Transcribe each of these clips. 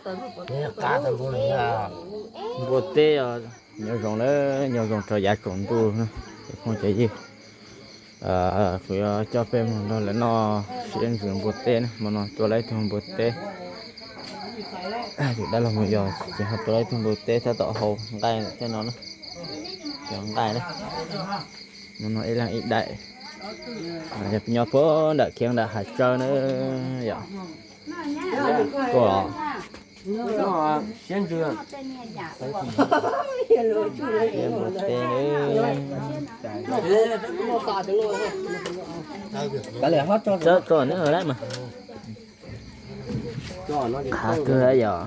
Npua teb os, nyob zoo lawm, nyob zoo rau yav tsaus ntuj na, cov phooj cov ywg. Kuv yuav coj peb mus nrog lawv noj siab ntsws npua teb na, hmo no tua lawv ib tug npua teb. Yus dab laug mus yos ces ho tua lawv ib tug npua teb tab tom hau nqaij tej no na, cov nqaij na. Hmo no ib leeg ib daim. Yog nyob puag nram Khiav nram Hav Tsawb na yom. Tuaj siab ntsws, siab npua teb na. Txawb tso neb lawm mas. Qhav kawg yom.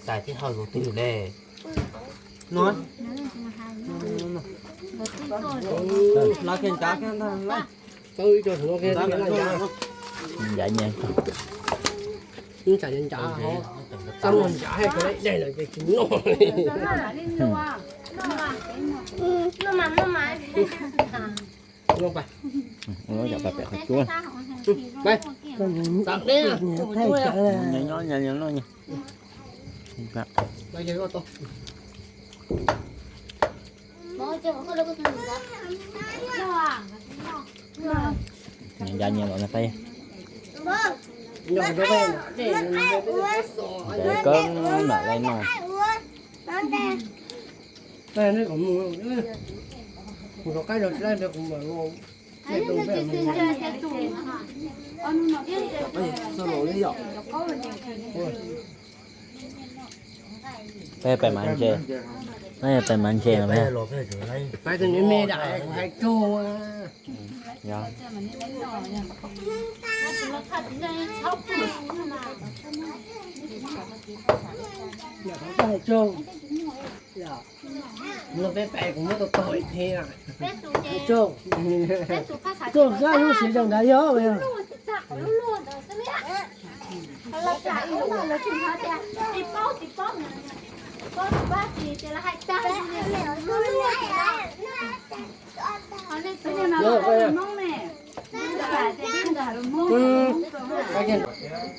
Xais thiab hawj tus twg ne? Ncav nyias. Ua lub cov pem qhov cub. Nyob nyob nyob nyob. Nyob nyob nyob los nyob peb. Ntev kawg mam li noj. Peb pem mas ntse, peb pem mas ntse no peb. Peb tus ces, peb tus phaj xav tsis tau tag, lub lub ntawd xwb li. Lawv tsis hais tias tsis paub tsis paub, paub tsis paub tsis ces lawv hais tag li, lub lub ces lawv, qhov nej tus no lawv Hmoob ne.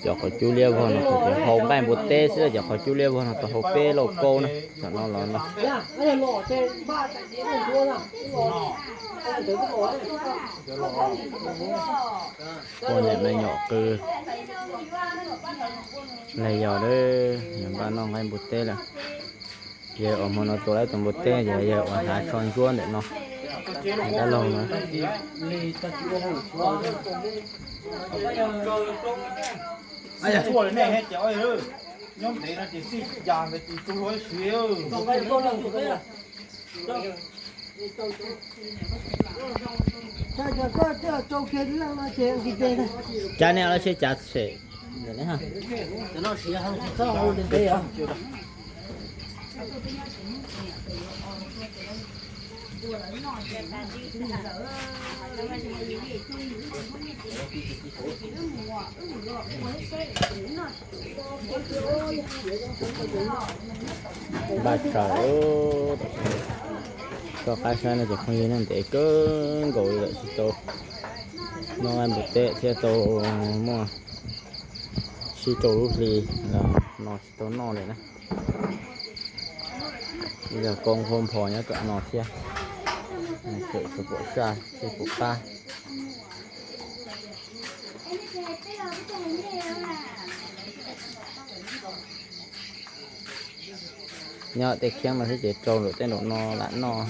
Cov qhov cub liab vog no tau hau nqaij npua teb xwb, cov qhov cub liab vog no tau hau peb lauj kaub na, tam no los no. Ua niam me nyuam qw li yog, yog npaj noj nqaij npua teb lawm. Yawg uas hmo no tua lawm tus npua teb ces yawg uas hnav tsho ntsuab ntawm no, dab laug no. Nyob ntev no ces xij cas ntawd ces tsuag luag ib sim. Cas nej los sib cav tshem. Npaj tsawv, koj qab saib no ces phooj ywg, nyob ntev kawg nkaus li lawm tsis tau noj nqaij npua teb thiab tau muaj tsib rau lub hli los no tsis tau noj li na. Ib zag koob huab nphos nyob tom no thiab, tseem tsis pom saj thiab pom qab. Nyob tej khiab no xwb ces rau nram tej nram no lam noj.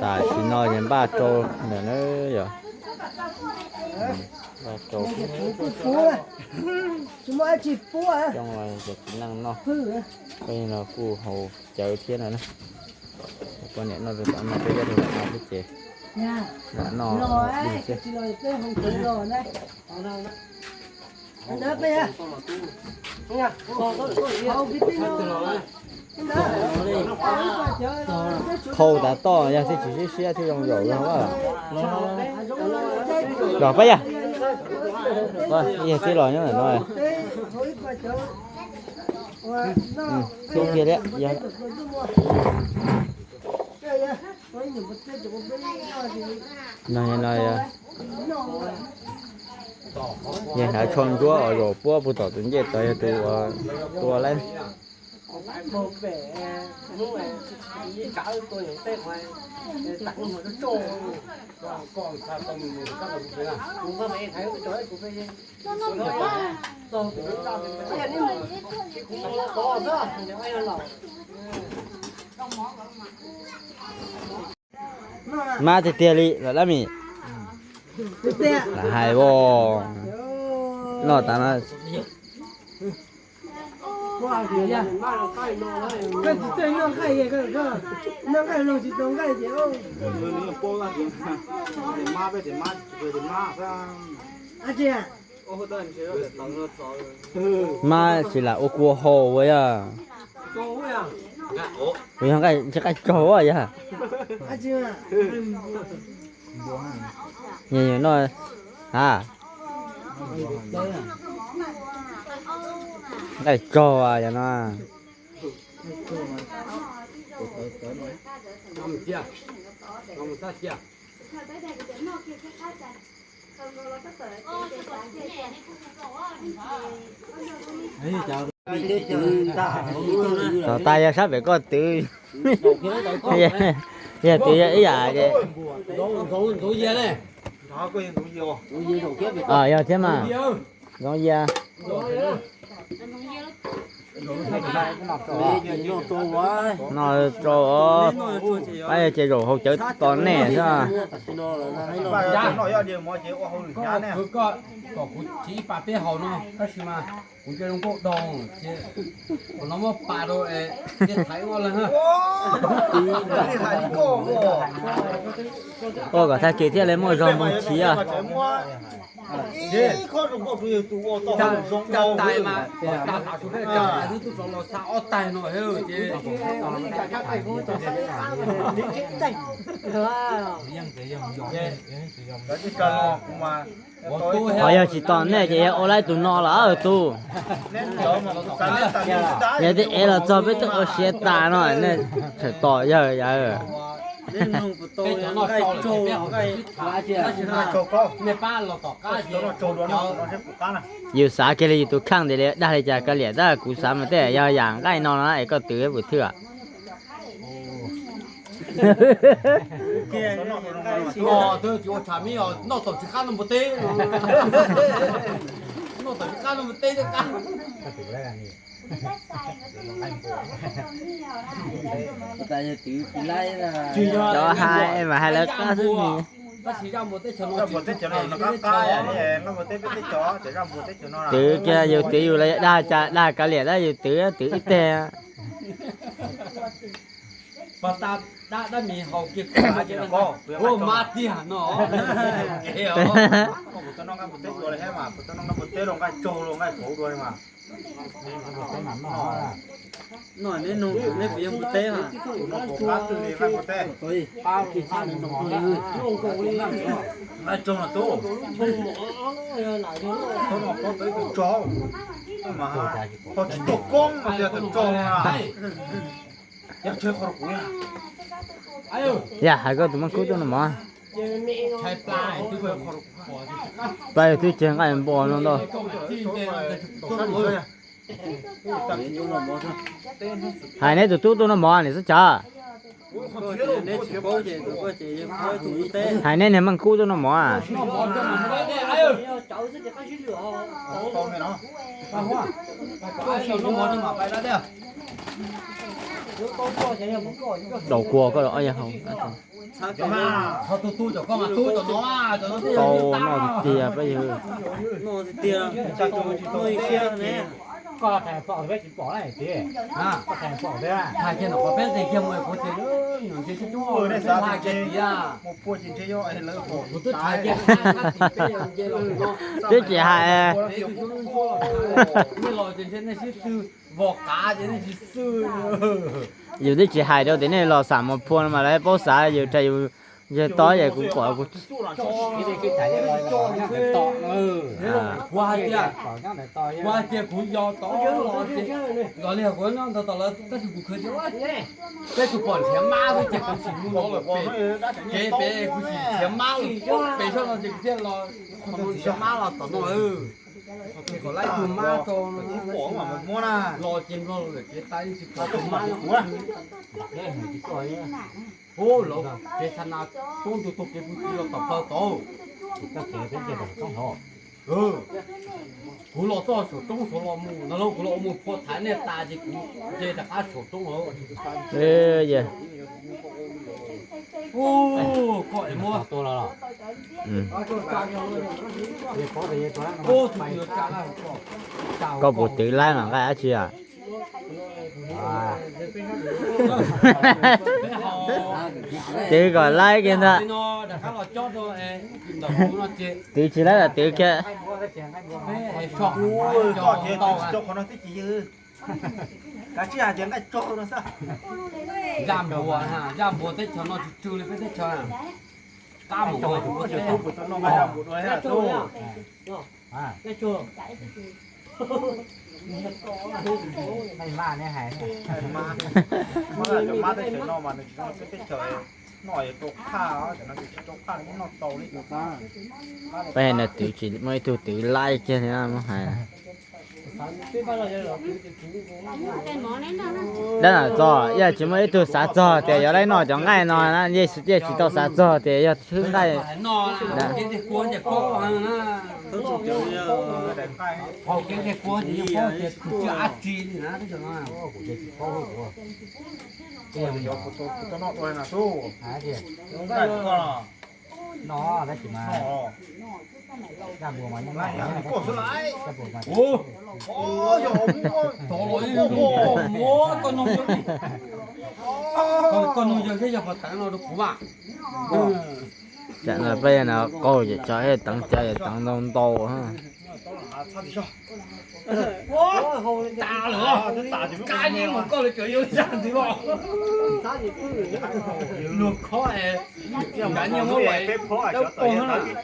Tam sim no ces npaj rau ntawm na yog, npaj rau coob ces txiv neej noj, peb no kuj haus cawv thiab no na. Poj niam noj rau tom no, peb nyob rau tom no xwb ces lam noj dig xwb. Qhau tas toj yog thiaj tsis siab siab thiaj zoo zaum zog. Los pab yog, yog tib los nyob ntawm no. Xub kiag thiab yog no, no yog hnav tsho ntsuab uas zaum puab puag tom tus ncej tod yog tus uas tua laib. Mab tiag tiag li los dab mis. Lam hais os, noj tas no. Mab tsis lam ua kua haus ua yog. Kuv yog nqaij tsis qaij tsaug yog. Noj a, nqaij tsaug yog no. Tom tas yog sab pem koj twv, yog twv ib yam ces. Yog thiab mas, Zoov Yia. Noj rau os, ces zaum haus cawv tos nej xwb. Kom kuv tsis ib pas peb haus no tab sis mas kuv cia zoo nkauj dhau ces kuv no muab pas rau es thaiv ua leeg. Ua kom tag kis thiaj li muaj zog npoo chiv. Tais mas tas tas su peb tas xwb tub rov los xa ob tais no ces. Qhov yog tsis tos nej ces yog ua laib tus no los tus. Yog tej ev los txog peb twb ua siav tas no nej tseem tos yawg yawg. Yus xav kiag li yus tus kheej tias li dag li cas kav liam, tab kuv xav mas tej yog yam nqaij no no es koj twv puas thwj. Cov hais mas hais lawv qab xwb nis. Twv kiag yus twv yus los dag cas dag kav liam tab yus twv twv ib teg. Mas tiag no. Yog hais koj tus maj kub tuaj no mog. Pab yog twb tsis nqaij npua no ntau. Hais neb tus tub tuaj no mog, nim xub chav. Hais neb niag maj kub tuaj no mog. Daus kua koj los ob yag hau. Tau noj tiag tiag peb yawg. Koj thaij pom peb tsis pom na tiag. Koj thaij pom thiab. Thaij kiag ntawm qhov peb nqis kiag mus kuv tias, ntsia coob coob, nej xav hais kiag tias mus pua ces ntshe yog lawv, kuv twb thaij kiag, peb nce los no. Twb tsis hais. Nej los ces ntshe nej sib xwb, vos qav ces nej sib xwb. Yus twb tsis hais rau tias nej los xam mus pua no mas lawv paub xav yus rau yus. Yog tod es kuv pom kuv, kuv hais tias, kuv hais tias kuv yos tod los ces, los li kuv nyob ntawd tom lawv tab sis kuv khwv tias, peb tsuas pom nrhiav mab xwb ces kuv tsis mus no lawm pem, kev pem kuv tsis nrhiav mab lawm, pem sab no ces kuv thiaj los, nrhiav mab los tom no. Kom laib tug mab rau, los ces nplog lawm kev tas tsis pom tug mab. Hu lawv kev xa nas tub ntug tug kev pw txiv los tom plaws tod. Kuv los txog saum roob saud los mus no lauj, kuv los ua mus phua thaiv nej tas ces kuv nce rov qab saum roob lawm. Koj es muab, koj puas twv laib mas nqaij dab tsi a? Twv kom laib kiag ntag. Twv tsis laib los twv kiag. Kav tsij hais tias nqaij tsog no xwb. Zaj npuas, zaj npuas teb chaws no tsis tsw li peb teb chaws. Qab mus ua teb, nqaij mab teb chaws no mas nws tsis zoo peb teb chaws, noj rau qhaj, cov no ces tsis rau qhaj, noj tau li. Peb no twv tsis muaj ib tug twv laib kiag li muab hais. Dab nam txog yog tsis muaj ib tug xav txog tias yuav laib noj cov nqaij no na, yeej tsis tau xav txog tias yog xwb nqaij. Koj nug yawg thiab yawg qhov teev no rau kuv mas. Tsam no peb no qaug ces tso ej teev cov ej teev ntau ntau.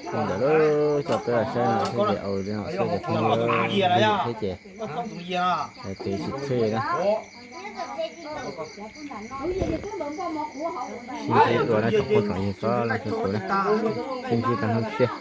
Ntawd coj peb saib no xwb ces ua li no xwb ces phooj ywg thiab ces twv tsis thwj na. Sib ntsib dua na tsoom phooj tsoom ywg txhua leej txhua tus na. Sib ntsib rau hnub tshiab.